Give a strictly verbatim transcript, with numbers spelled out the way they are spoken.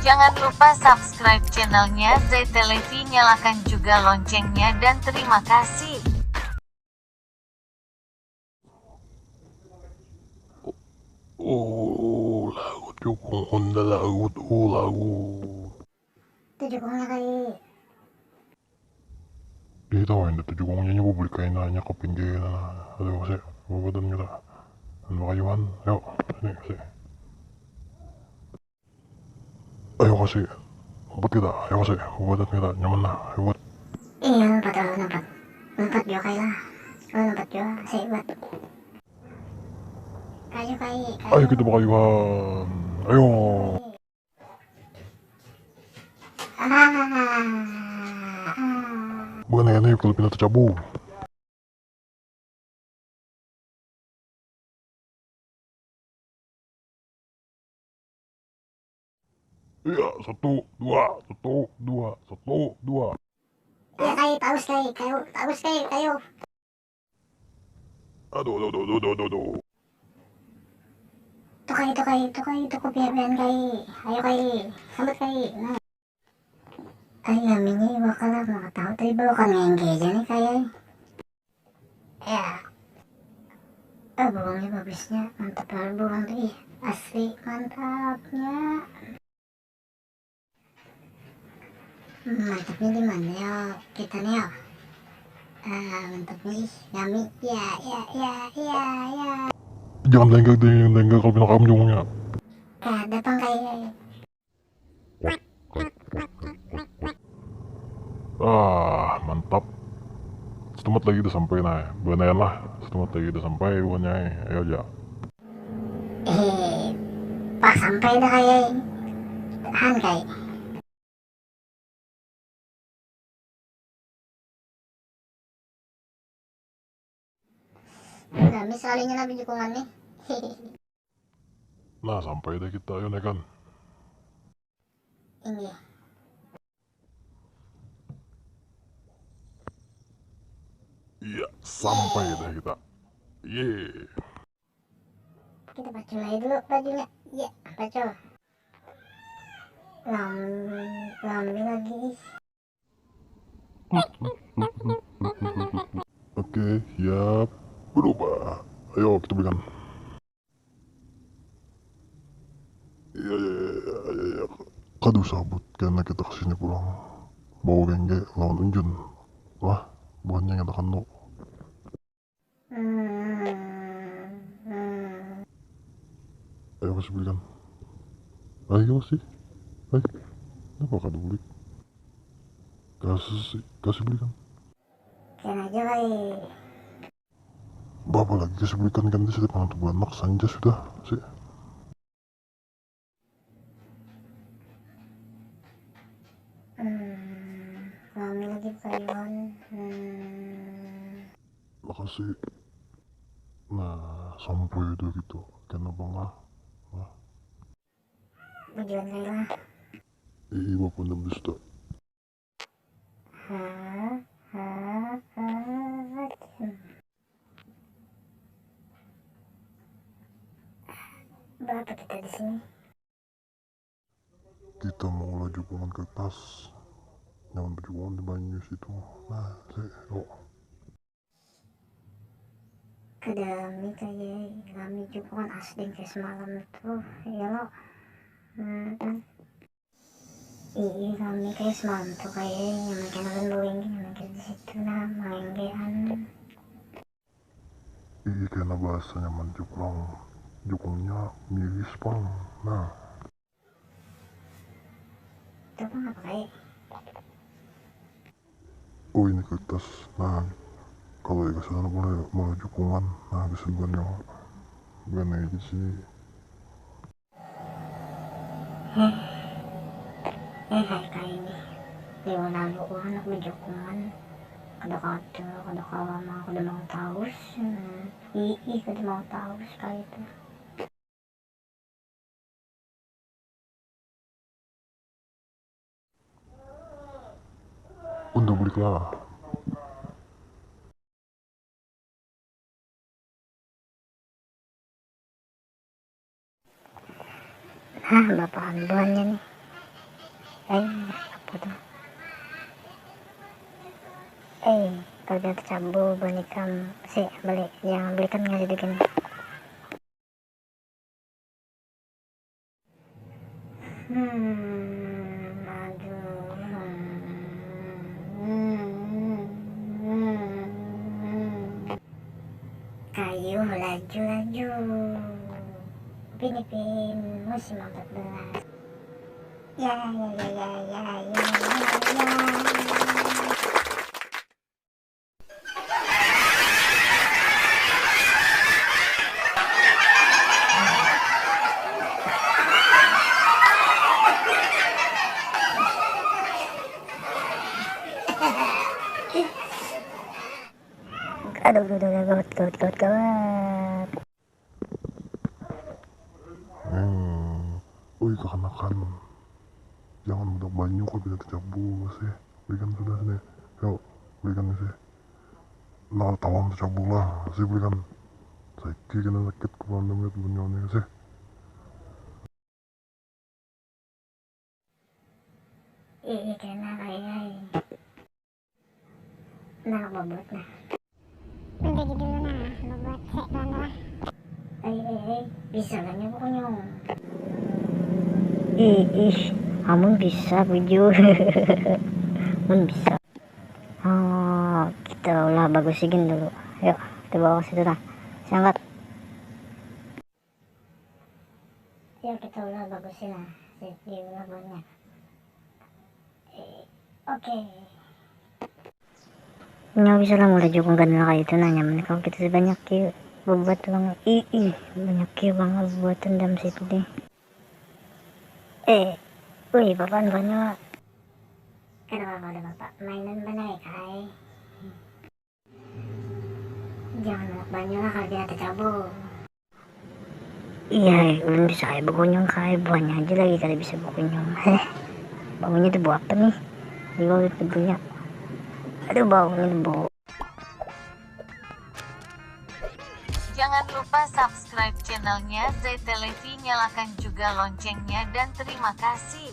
Jangan lupa subscribe channelnya Zai Televi, nyalakan juga loncengnya, dan terima kasih. Oh, laut jukung, unda laut, oh, laut. Itu jukungnya, Kai. Ih, tahu ini tuh jukungnya, nyoba beli kainnya ke pinggir. Aduh, sih, babadan kita. Dan bakayuhan, ayo, sini, sih. Ayo kasih, umpat kita, ayo kasih, umpat kita, nyaman lah, ayo buat. Iya, umpat, ayo, umpat. Umpat juga, Kai lah. Oh, umpat juga, sih, buat. Kayu, Kai, kayu. Ayo kita bakayuhan, ayo. Ah, ah. Bukan, ini kalau pindah tercabu. Iya, satu, dua, satu, dua, satu, dua. Ya, Kai, taus, Kai, kayu, taus, Kai, kayu. Aduh, aduh, aduh, aduh, aduh, aduh. Tuh, Kai, tuh, Kai, tuh, Kai, tuh, kopi apian, Kai. Ayo, Kai, sambut, Kai. Nah. Ai, aminya iwak lah, maka tahu tadi bawa kan ngengge aja nih, Kai. Ya. Ah, bawangnya bagusnya, mantap lah bawang tuh, ih, asli mantapnya. Hmm, mantapnya di mana ya kita nih ya? Ah, mantapnya, ih, yummy. Ya, ya, ya, ya, ya. Jangan dengkel, jangan dengkel kalau pindah kamu jongnya. Kada pang, Kai. Ah, mantap. Setumat lagi udah sampai, nah. Buhannya lah. Setumat lagi udah sampai, buhannya. Ayo aja. Eh, pas sampai dah, Kai. Tahan, Kai. Udah, misalnya lah bejukungan nih. Nah, sampai dah kita, ayo naikan. Ini. Iya, sampai dah kita. Yeay. Kita pacul aja dulu bajunya. Iya, pacul. Lam-, lambi lagi, ih. Oke, siap. Berubah. Ayo, kita belikan. Iya, iya, iya, iya, iya. Kada usah, Bud, karena kita kesini pulang bawa gengge lawan Unjun. Lah, buhannya ngatakan lo. Hmm, hmm. Ayo, kasih belikan. Ayo, kasih. Ayo. Kenapa kada beli? Kasih, kasih belikan. Kena aja, Kai. Bapak lagi kasih belikan kan, di sini pengantuk banak, sanja sudah, sih. Hmm, kami lagi kayuan. Hmm. Makasih. Nah, sampai udah gitu. Kena bang lah. Nah. Tujuan saya lah. Ii, bapak enam belas tak. Ha, ha, ha, ha. Berapa kita di sini? Kita mau laju pungan kertas. Nyaman bejuang di banyu situ. Nah, saya, oh. Kada rami kaya rami jua kan asdeng kaya semalam tuh, ya lo. Hmm. Ii, rami kaya semalam tuh, kaya nyaman kena kan bawengge, nyaman kena di situ nah, mawenggean. Ii, kena bahasa nyaman jukung, jukungnya miris pang, nah. Itu pang apa, Kai? Oh, ini kertas. Nah, kalau ikut sana mulai, mulai jukungan. Nah, bisa bukan nyawa. Bukan lagi sih. Heh. Eh, hai, Kai nih. Lima lalu, wah, anak bejukungan. Kada kada, kada kawa mah, kada mau taus. Hmm. Ii, kada mau taus, Kai tuh. Unda bulik lah. Nah, bapaan buhannya nih. Eh, apa tuh? Eh, kalau dia tercabur, beli kam. Si, beli, yang belikan ngasih dikit. Hmm, aduh. Kayu melaju-laju. Upin Ipin musim empat belas. Ya, ya, ya, ya, ya, ya, ya, ya. Aduh, aduh, aduh, gawat, gawat, gawat, gawat. Hmm. Ui, kakanakan, jangan budak banyu kok, bila tercabur sih. Belikan sudah sini. Yuk, belikan sih. Nah, tawang tercabur lah, sih belikan. Sakit, kena sakit kepala melihat banyunya sih. Iya, iya, kena, ai, ai. Nah, bobot, nah. Bagi dulu, nah, bobot, sek, kawan, lah. Ai, ai, ai, bisa lah nya bakunyung. Ih, ih, amun bisa, bujur. Amun bisa. Oh, kita ulah bagusi gin dulu. Yuk, kita bawa ke situ, nah. Siangkat. Ya, kita ulah bagusi lah, si, diulah banyak. Eh, oke. Nya bisa lah mulai jukung ganal kayak itu, nah, nyaman kalau kita sebanyak ki buat bang. Ih, ih, banyak ki bang buatan dalam situ deh. Eh, wih, bapak banyak. Kada apa-apa, kada apa-apa. Mainan banyak ya, kai. Jangan banyak banyu lah, kada bisa tacabur. Iya, ulun bisa ai bakunyung, kai, buhannya aja lagi kada bisa bakunyung. Heh, baunya tuh bau apa nih? Di bawah tubuhnya. Aduh, baunya tuh bau. Jangan lupa subscribe channelnya Zai Televi, nyalakan juga loncengnya, dan terima kasih.